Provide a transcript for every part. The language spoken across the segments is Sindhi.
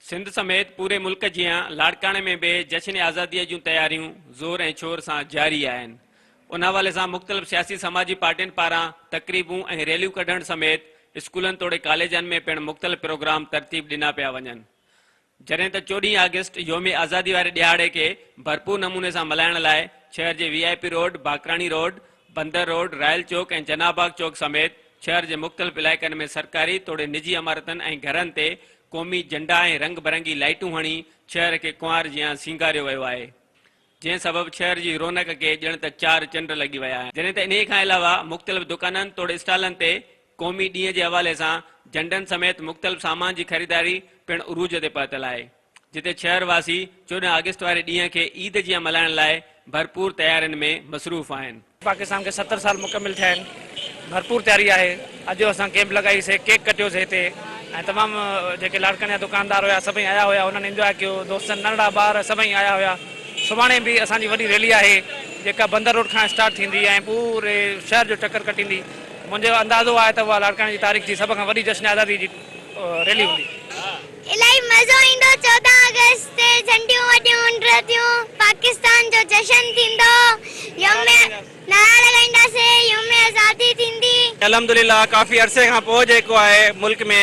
سنڌ سميت پوري ملڪ جيان لاڙڪاڻي ۾ به جشن آزاديء جون تياريون زور ۽ شور سان جاري آهن. ان حوالي سان مختلف سياسي سماجي پارٽين پاران تقريبون ۽ ريليون ڪڍڻ سميت اسڪولن توڙي ڪاليجن ۾ پڻ مختلف پروگرام ترتيب ڏنا پيا وڃن. جڏهن ته چوڏهين آگسٽ يوم آزادي واري ڏهاڙي کي ڀرپور نموني سان ملهائڻ لاء شهر جي V I P road, Bakrani road, Bandar road, royal Chowk ۽ Jinnah Bagh Chowk سميت شهر جي مختلف علائقن ۾ سرڪاري توڙي نجي عمارتن ۽ گهرن تي قومي جهنڊا ۽ رنگ برنگي لائيٽون هڻي شهر کي ڪنوار جيان سينگاريو ويو آهي جنهن سبب شهر جي رونق کي ڄڻ ته چار چنڊ لڳي ويا آهن جڏهن ته انهي کان علاوه مختلف دڪانن توڙي اسٽالن تي قومي ڏينهن جي حوالي سان جهنڊن سميت مختلف سامان جي خريداري پڻ عروج تي پهتل آهي. جتي شهر واسي 14 آگسٽ واري ڏينهن کي عيد جيان ملهائڻ لاء ڀرپور تيارين ۾ مصروف آهن. پاڪستان کي 70 سال مڪمل ٿيا آهن، ڀرپور تياري آهي، اڄ اسان ڪيمپ لڳائي سي، ڪيڪ ڪٽيو سي هتي ۽ تمام جيڪي لاڙڪاڻي جا دڪاندار هيا سڀئي آيا هيا انهن انجواء ڪيو، دوستن ننڍڙا ٻار سڀئي آيا هيا، سڀاڻي به اسان جي وڏي ريلي آهي جيڪا بندر روڊ کان اسٽارٽ ٿيندي ۽ پوري شهر جو چڪر ڪٽيندي، منهنجو اندازو آهي ته اها لاڙڪاڻي جي تاريخ جي سڀ کان وڏي جشن آزادي جي ريلي هوندي. الاهي مزو ايندو 14 آگسٽ تي جهنڊيون وڏيون اڏرنديون پاڪستان جو جشن ٿيندو يوم نعرا لڳائينداسي يوم آزادي ٿيندي. الحمدلله ڪافي عرصي کان پوء جيڪو آهي ملڪ ۾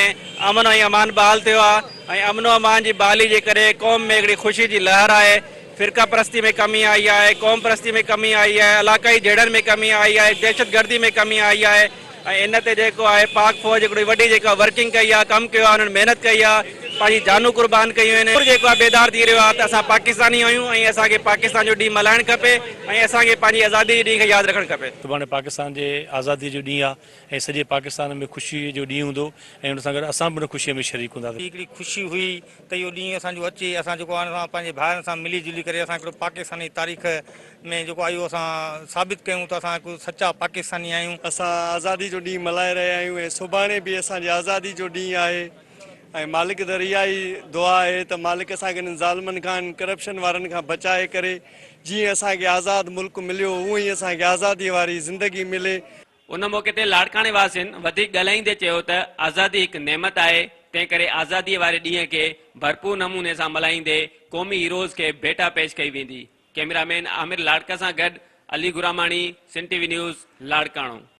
امن ۽ امان بحال ٿيو آهي ۽ امن و امان جي بحالي جي ڪري قوم ۾ هڪڙي خوشي جي لهر آهي فرقه پرستي ۾ ڪمي آئي آهي قوم پرستي ۾ ڪمي آئي آهي علاقائي جهيڙن ۾ ڪمي آئي آهي دهشتگردي ۾ ڪمي آئي آهي ۽ ان تي جيڪو آهي پاڪ فوج هڪڙي وڏي جيڪا ورڪنگ ڪئي آهي ڪم ڪيو آهي انهن محنت ڪئي آهي پنهنجي جانون قربان ڪيون آهن پور جيڪو آهي بيدار ٿي رهيو آهي ته اسان پاڪستاني آهيون ۽ اسان کي پاڪستان جو ڏينهن ملهائڻ کپي ۽ اسان کي پنهنجي آزادي جي ڏينهن کي ياد رکڻ کپي. سڀاڻي پاڪستان جي آزادي جو ڏينهن آهي ۽ سڄي پاڪستان ۾ خوشي جو ڏينهن هوندو ۽ ان سان گڏ اسان به ان خوشي ۾ شريڪ هونداسين. هڪڙي خوشي هئي ته اهو ڏينهن اسان جو اچي اسان جيڪو آهي اسان پنهنجي ڀائرن سان ملي جلي ڪري اسان هڪڙو پاڪستاني تاريخ ۾ جيڪو آهي اهو اسان ثابت ڪيون ته اسان هڪ سچا پاڪستاني آهيون. اسان آزادي جو ڏينهن ملهائي رهيا آهيون ۽ سڀاڻي به اسان جي آزادي جو ڏينهن آهي ۽ مالڪ در اها ئي دعا آهي ته مالڪ اسان کي انهن ظالمن کان انهن ڪرپشن وارن کان بچائي ڪري جيئن اسان کي آزاد ملڪ مليو اونئن ئي اسان کي آزادي واري زندگي ملي. ان موقعي تي لاڙڪاڻي واسين وڌيڪ ڳالهائيندي چيو ته آزادي هڪ نعمت آهي، تنهن ڪري آزادي واري ڏينهن کي ڀرپور نموني سان ملهائيندي قومي هيروز کي ڀيٽا پيش ڪئي ويندي. ڪئميرا مين عامر لاڙڪ سان گڏ Ali Gurmani, Sindh T V news, Larkana.